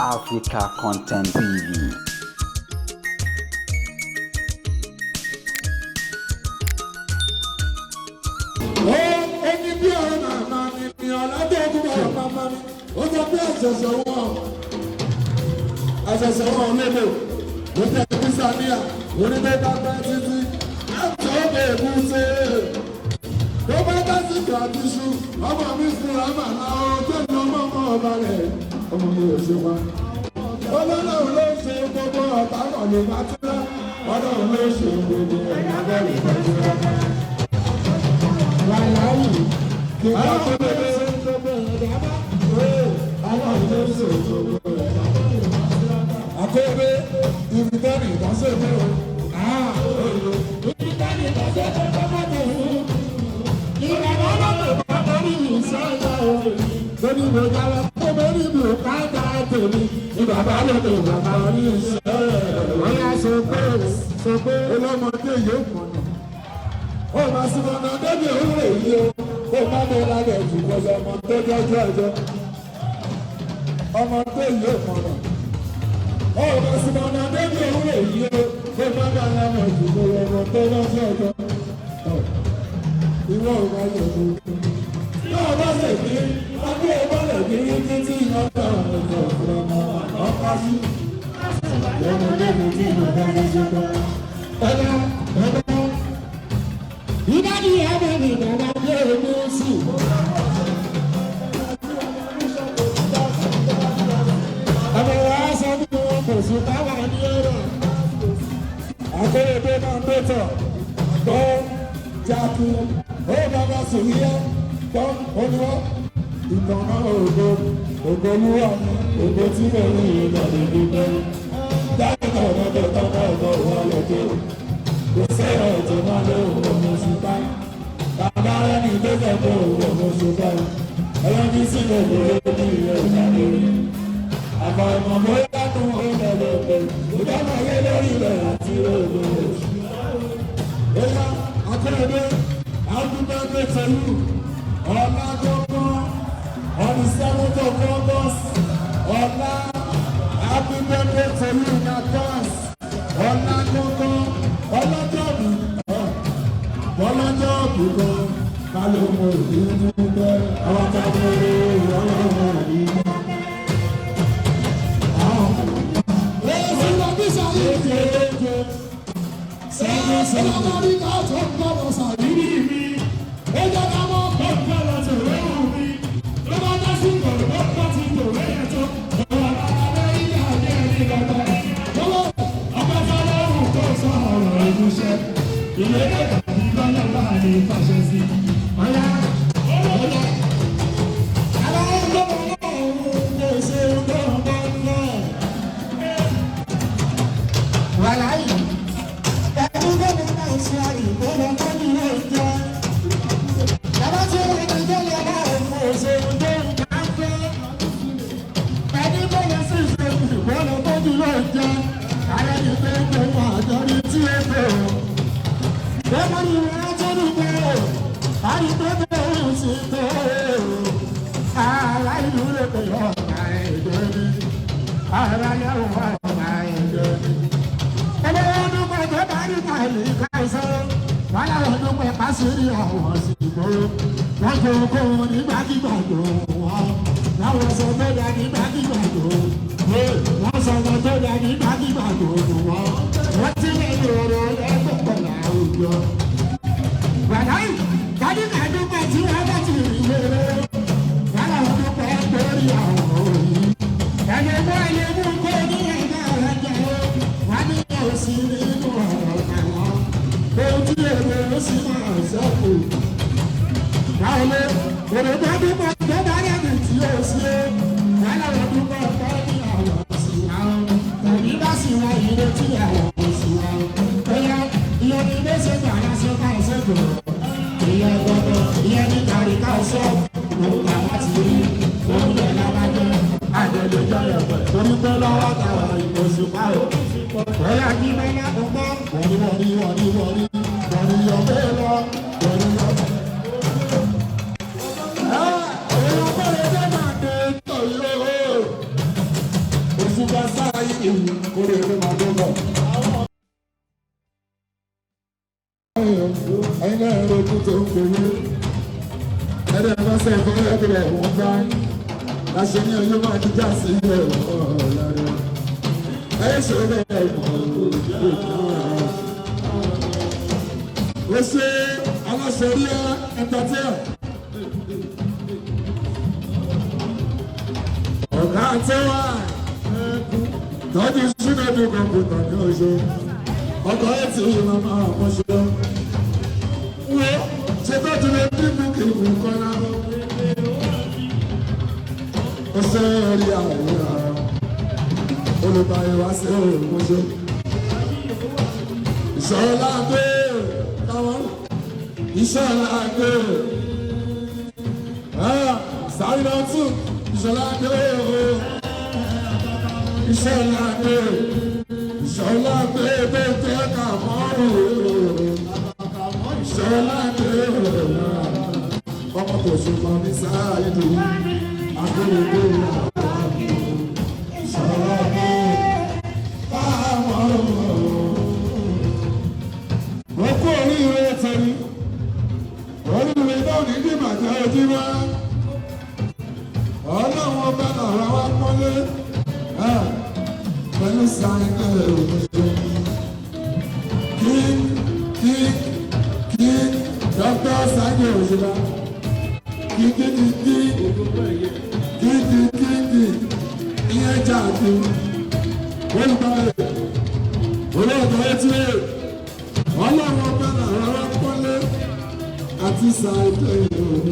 Africa Content TV. Ó ní bí ọ̀rọ̀ màmá mi ní ọ̀làdẹ́gùn ọ̀rọ̀ màmá mi. Ó sọ pé àṣẹṣẹ wọn, àṣẹṣẹ wọn lédè ló tẹ kí sàníyà onígbé bá pẹ́ títí láti ọ̀bẹ èkúté tó bá dásìkò àtiṣu ọmọ mi fúnra màlá ó tó ní ọmọ ọmọ ọba rẹ̀ ọmọ mi ò ṣe wá. Ọlọ́run ló ṣe gbogbo ọ̀tá kan lè má túrá. Ọlọ́run ló ṣe gbogbo ọ̀tá kan lè má túrá. Wàláyé kí wọ́n tó lè ṣe gbogbo ẹ̀dá bá. Ọlọ́run ló ṣe gbogbo ẹ̀dá bá. Àkóbé ibi tẹ́lẹ̀ ìdásẹ́ mi o. Ibi tẹ́lẹ̀ ìdásẹ́ tó bá bá tó wù. Ìrànwọ́ lọ́dọ̀ bá torí ìṣẹ́yà o. Lórí mi dára tó lórí mi ò ká dá tèmi. Ní bàbá lọ́dọ̀ bàbá orí ìṣẹ́. Wọ́n yá sọ pé sọ pé ọlọ́mọdé yóò mọ̀nà. Ó máa sì mọ̀nà débi òwúrọ̀ yìí o. Ó má bẹ́ẹ̀ lábẹ́ jù kọ́ sọ ọmọ tó jọjọ́ ọjọ́. Ọmọdé yóò mọ̀nà. Ó máa sì mọ̀nà débi òwúrọ̀ yìí o. Ó má bẹ́ẹ̀ lábẹ́ jù kọ́ sọ ọmọ tó jọjọ́ ọjọ́. Ìwọ ò máa yẹ kó. Náà bá lè bí, ọdún ọba lè bí títí ọjọ́ ọjọ́ ọmọ ọkọ sí. Ọmọdé mi tí mo bá lè ṣe tán. Ọ̀dà ọ̀dà. Ìdádì ẹ̀mí mi bàbá bí èmi sì. Ọmọ wa sọ fún wọn kò sí táwa ní ọ̀rọ̀. Akóredé máa ń dẹ́tọ̀ tó jáku. Ó bàbá sòwíyá tó olúwa. Ìtànà ògo ògo olúwa ni ògo tí mo rí ìlànà ìdúpẹ́. Dáìtọ̀ ọ̀dọ̀ tọ́kọ̀ ọ̀dọ̀ wà lókè. Kò sẹ́yọ̀ tó máa lé òun ọmọ ṣùgbọ́n. Bàbá rẹ̀ ní tó sọ pé òun ọmọ ṣùgbọ́n. Ọlọ́bí sí gbogbo ẹbí rẹ̀ ìdádórí. Àfàìmọ̀ bóyá nù ó lọ lọ́pẹ́. Ìdáná ayé lórí rẹ̀ àti ògo. Bóyá Akérèdé, happy birthday to you. Ọlágọ́gọ́, on the 7th of August. Ọlá, happy birthday to you in advance. Ọlágọ́gọ́, ọlọ́jọ́bí, ọlọ́jọ́bí gan. Ká ló mọ ìlú dúpẹ́, àwọn táwọn ọlọ́run àdìgbò. Wàláyé, ẹni bẹ́ẹ̀ náà ṣe àyìnbó lọ tó ní ilé ìjọ. Bàbá tí ó ní jẹ́lẹ̀ náà fún òṣèlú tó ń ká fẹ́. Ẹni bẹ́ẹ̀ sì ṣe ìbò lọ tó ní ilé ìjọ. Ààrẹ ní pé gbogbo àjọ ní tí ó fẹ́ o. Bẹ́ẹ̀ ni wọ́n tó ní bẹ́ẹ̀. Àrí tó bẹ́ẹ̀ ń sì tó o. Ará ìlú lè pè ọ̀gá ẹ̀jẹ̀ ni. Ará yẹ̀wò ọ̀gá ẹ̀jẹ̀ ni. Ẹlẹ́dúpẹ́ tó bá rí kàlí káìsọ́. Wọ́n láwọn dúpẹ́ pàṣírí àwọn sígbó. Wọ́n jẹ́ okòwò nígbàkigbà tó wọ́n. Láwọn sọ tó dá nígbàkigbà tó. Wọ́n sọ tó dá nígbàkigbà tó wọ́n. Wọ́n ti lè lòrò lẹ́gbẹ̀ẹ́ láwùjọ. Wàláyé, kádìkà dúpẹ́ tí wọ́n bá ti rí wéré. Wọ́n láwọn dúpẹ́ torí àwọn òyìn. Ẹni mú ẹni mú kó ní ẹ̀ka rẹ̀ jẹ́ wọ́n ní òsì nínú ọ̀rọ̀ àwọn. Ohun tí èrè ó sì máa ṣẹ́kù. Báwo èrè bá dúpẹ́ tó bá rẹ̀ tí ó ṣe? Wọ́n láwọn dúpẹ́ pẹ́ ní àwọn òsì àwọn. Tàbí bá sì wá ilé tí àwọn òsì àwọn. Bóyá ìyẹn ní ilé ṣe gbà lásán ká ṣe kò. Ìyẹn gbọ́dọ̀ ìyẹn ní kàrí ká sọ. Òun làwọn ti rí. Òun yẹn lábàjẹ́. Àjẹlẹ̀ jọyọ̀ pẹ̀. Torí pé lọ́wọ́ táwọn ìkòsí pa o. Bóyá kí bẹ́ẹ̀ kó gbọ́. Wọ̀rí wọ̀rí wọ̀rí wọ̀rí. Wọ̀rí ọ̀bẹ lọ. Wọ̀rí ọ̀bẹ. Èèyàn bẹ̀rẹ̀ dé máa dé tọ̀yọ̀. Kórè ló máa dé bọ̀. Ẹyin náà ń rojú tó ń gbowó. Ẹ̀rọ ẹ̀rọ sẹ̀ fún ẹ̀rọ ẹ̀wọ̀n gbá. Láṣẹ ní ọyọ́ máa jíjà sí ẹ̀wọ̀n lára. Ẹ ṣe bẹ́ẹ̀ mọ̀ ó ṣe aláṣẹ rí ẹ̀ńtàtẹ́ẹ̀. Ọ̀gá àtẹ́wà tọ́jú sínú kọ̀ǹpútà ní oṣù. Ọkọ̀ ẹ̀ tí ìlú máa mọ̀ṣọ́. Wo ṣe tọ́jú lè dínkù kìkù kọ́lá. Ó ṣe rí àwòrán olùbáyé wá sí òmùṣe. Ìṣọ̀lá dé táwọn ìṣọ̀lá dé. Sáré náà tún ìṣọ̀lá dé o. Ìṣọ̀lá dé. Ìṣọ̀lá dé tó tẹ́ ká mọ́rùn ún. Ìṣọ̀lá dé ọmọ tó ṣùgbọ́n ní sáà yìí akérèdé ìṣọ̀lá dé táwọn òkú oríire tẹ̀lé oríire náà ní dìbàjẹ́ ojú wá ọlọ́run ọba làwọn wá pọ́nlé pẹ̀lú sáyẹn òṣèlú kí kí kí dókítà sáyẹn òṣèlú kí kí kí kí kí kí kí kí ìyẹn jà kí olùbárẹ̀ olóòtú etí ọlọ́run ọba làwọn wá pọ́nlé àti sáyẹn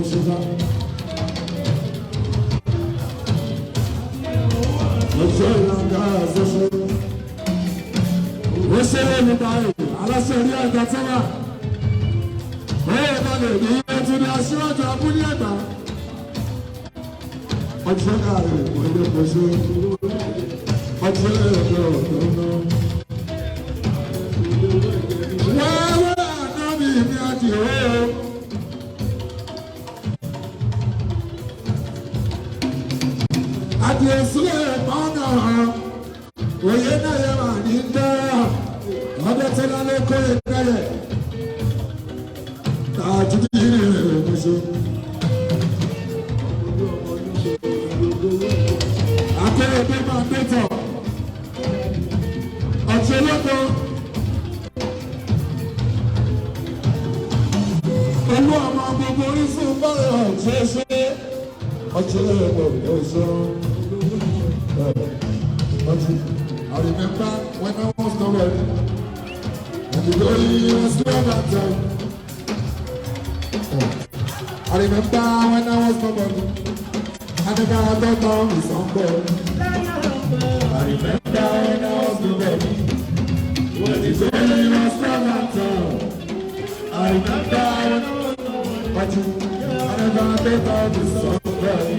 òṣèlú. Ọjọ́ ìlànà àṣẹṣe. Ó ṣe é ní báyìí, aláṣẹ orí ẹ̀dá tó wà. Ó yẹ ká lè ní ẹtù ní aṣíwájú abúlé ẹ̀dá. Ọjọ́ ààrẹ ìwọlé kò ṣe. Ọjọ́ ẹ̀dá ọ̀dọ́ náà. Wẹ́wẹ́ àná mi ní àdìrẹ́ o. Àdìsílẹ̀ pọ́nà òye náà yẹ wà ní dá ọdẹ tí lálẹ́ kó ìkẹyẹ tààtúndì yìí rẹ̀ mọ̀ṣọ́. Akérèdé máa dé tọ̀ ọ̀tún olóko olú ọmọ gbogbo orísun bọ́ọ̀lù ọ̀tún ṣe ọ̀tún olóko ọ̀ṣọ́. I remember when I was nobody, and the glory was never time. I remember when I was nobody, I never thought of somebody. I remember when I was nobody, when the glory was never time. I remember when I was nobody, I never thought of somebody.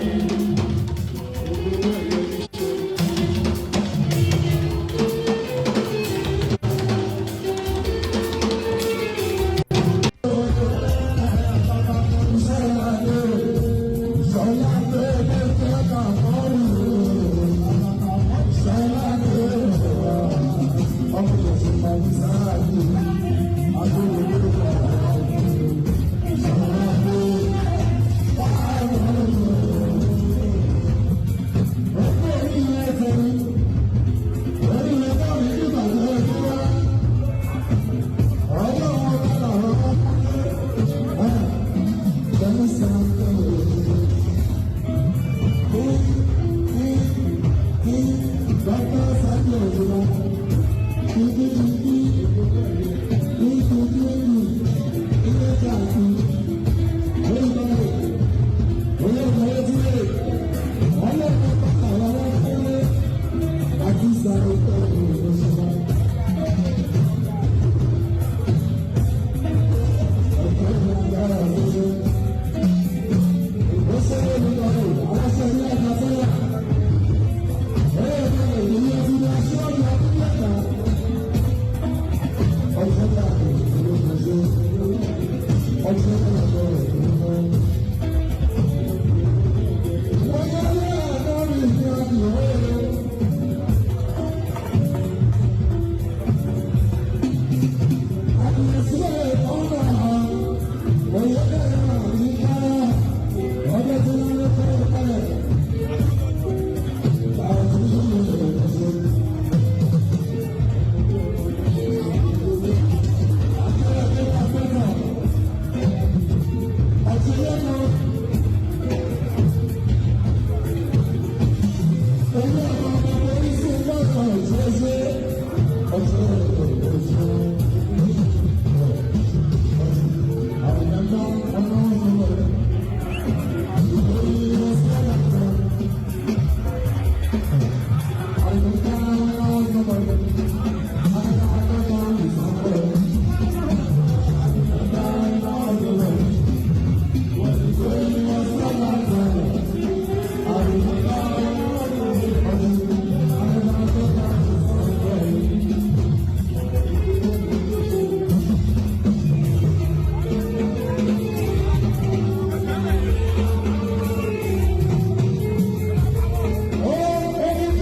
Olúwa.